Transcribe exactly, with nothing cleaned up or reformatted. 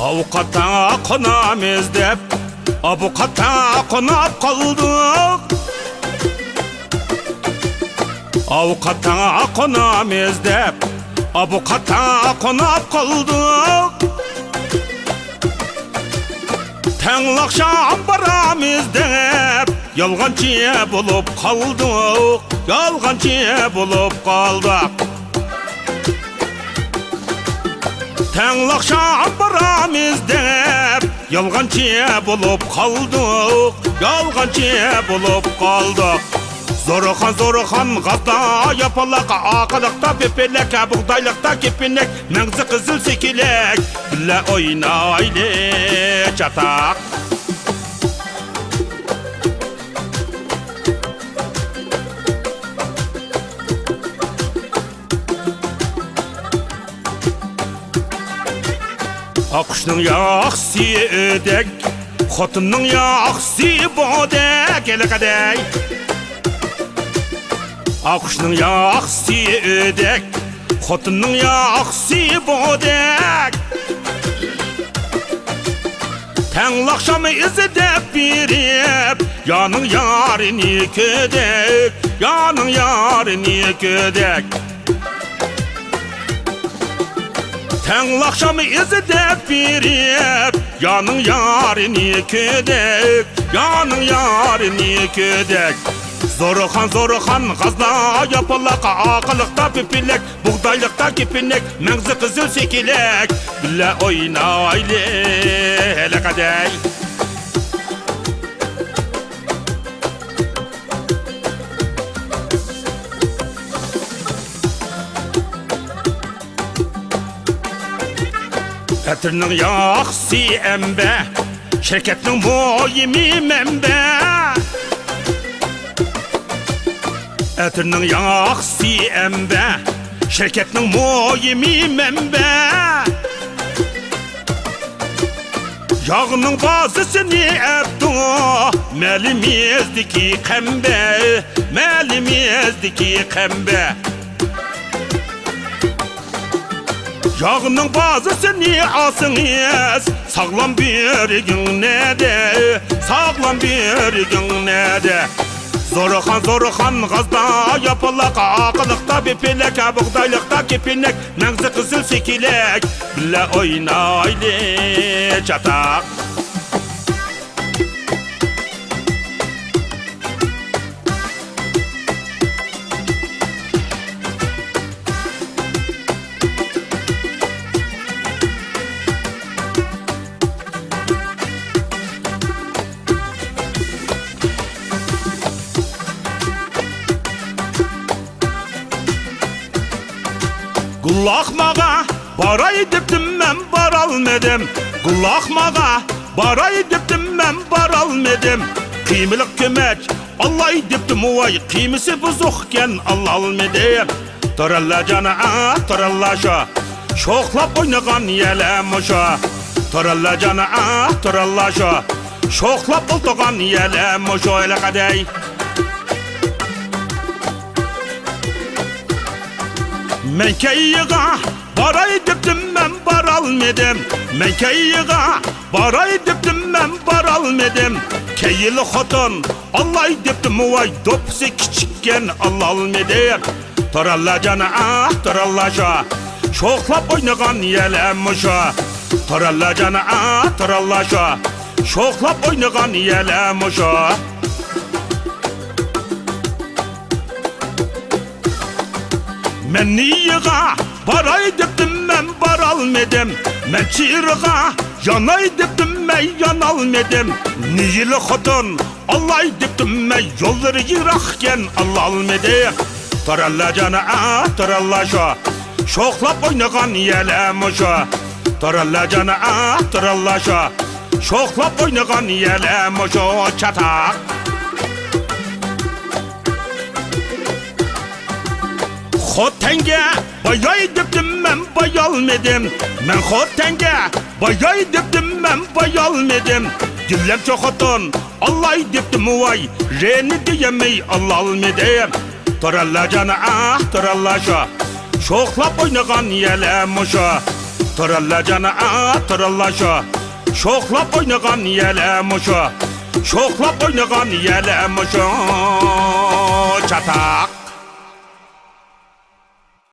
ئاۋۇ قاتاڭغا قونامىز دەپ، ئاۋۇ قاتاڭغا قوناپ قالدۇق. ئاۋۇ قاتاڭغا قونامىز دەپ، ئاۋۇ قاتاڭغا قوناپ قالدۇق. تەڭلا ئاخشام بارامىز دەپ، يالغانچى بولۇپ قالدۇق، يالغانچى بولۇپ قالدۇق. تەڭلا ئاخشام بارامىز دەپ، يالغانچى بولۇپ قالدۇق، يالغانچى بولۇپ قالدۇق. زورخان، زورخان، غازدا ياپىلاق، ئاقىلىقتا پېپىلەك، بۇغدايلىقتا كېپىنەك، مەڭزى قىزىل سېكىلەك، بىللە ئوينايلى چاتاق. ئاققۇچنىڭ ياخشىسى ئۆدەك، خوتۇننىڭ ياخشىسى بودەك، ھېلىقىدەي. ئاققۇچنىڭ ياخشىسى ئۆدەك، خوتۇننىڭ ياخشىسى بودەك. تەڭلا ئاخشام ئىزدەپ بېرىپ، يارنىڭ يارىنى كۆردەك، يارنىڭ يارىنى كۆردەك. تەڭلا ئاخشام ئىزدەپ بېرىپ، يارنىڭ يارىنى كۆردەك، يارنىڭ يارىنى كۆردەك. زورخان، زورخان، غازدا ياپىلاق، ئاقىلىقتا پېپىلەك، بۇغدايلىقتا كېپىنەك، مەڭزى قىزىل سېكىلەك، بىللە ئوينايلى ھېلىقىدەي. ئەتىرنىڭ ياخشىسى ئەمبە، شىركەتنىڭ مۇھىمى مەنبە. ئەتىرنىڭ ياخشىسى ئەمبە، شىركەتنىڭ مۇھىمى مەنبە. ياغنىڭ بازىسىنى ئەپتۇ، مەلىمىزدىكى قەمبە، مەلىمىزدىكى قەمبە. ياغنىڭ بازىسىنى ئالسىڭىز، ساغلام بۆرىكىڭ نەدە؟ ساغلام بۆرىكىڭ نەدە؟ زورخان، زورخان، غازدا ياپىلاق، ئاقىلىقتا بېپىلەك، بۇغدايلىقتا كېپىنەك، مەڭزى قىزىل سېكىلەك، بىللە ئوينايلى چاتاق. گۈل ئاخماغا باراي دېدىم، مەن بارالمىدىم. گۈل ئاخماغا باراي دېدىم، مەن بارالمىدىم. قىيمىلىق كۆمەچ ئالاي دېدىم، ۋاي، قىيمىسى بۇزۇقكەن، ئالالمىدىم. تۇراللا جانا، ئاھ، تۇراللا شۇ. شوخلاپ ئوينىغان يەلە مۇشۇ. تۇراللا جانا، ئاھ، تۇراللا شۇ. شوخلاپ ئولتۇرغان يەلە مۇشۇ ھېلىقىدەي. مەن كەيىگە باراي دېدىم، مەن بارالمىدىم. مەن كەيىگە باراي دېدىم، مەن بارالمىدىم. كەيىلىك خوتۇن ئالاي دېدىم، ۋاي، دوپپىسى كىچىككەن، ئالالمىدىم. تۇراللا جانا، ئاھ، تۇراللا شۇ. شوخلاپ ئوينىغان يەلە مۇشۇ. تۇراللا جانا، ئاھ، تۇراللا شۇ. شوخلاپ ئوينىغان يەلە مۇشۇ. مەن نىيىغا باراي دېدىم، مەن بارالمىدىم. مەن چىرىغا ياناي دېدىم، مەن يانالمىدىم. نىيىلىك خوتۇن ئالاي دېدىم، مەن يوللىرى يىراقكەن، ئالالمىدىم. تۇراللا جانا، ئاھ، تۇراللا شۇ. شوخلاپ ئوينىغان يەلە مۇشۇ. تۇراللا جانا، ئاھ، تۇراللا شۇ. شوخلاپ ئوينىغان يەلە مۇشۇ چاتاق. خوتەنگە باياي دېدىم، مەن بايالمىدىم. مەن خوتەنگە باياي دېدىم، مەن بايالمىدىم. گۈللەمچە خوتۇن ئالاي دېدىم، ۋاي، رېنى دېيەلمەي ئالالمىدىم. تۇراللا جانا، ئاھ، تۇراللا شۇ. شوخلاپ ئوينىغان يەلە مۇشۇ. تىرىللا جان، ئا، تىرىللا شۇ. شوخلاپ ئوينىغان يەلە مۇشۇ. شوخلاپ ئوينىغان يەلە مۇشۇ. چاتاق.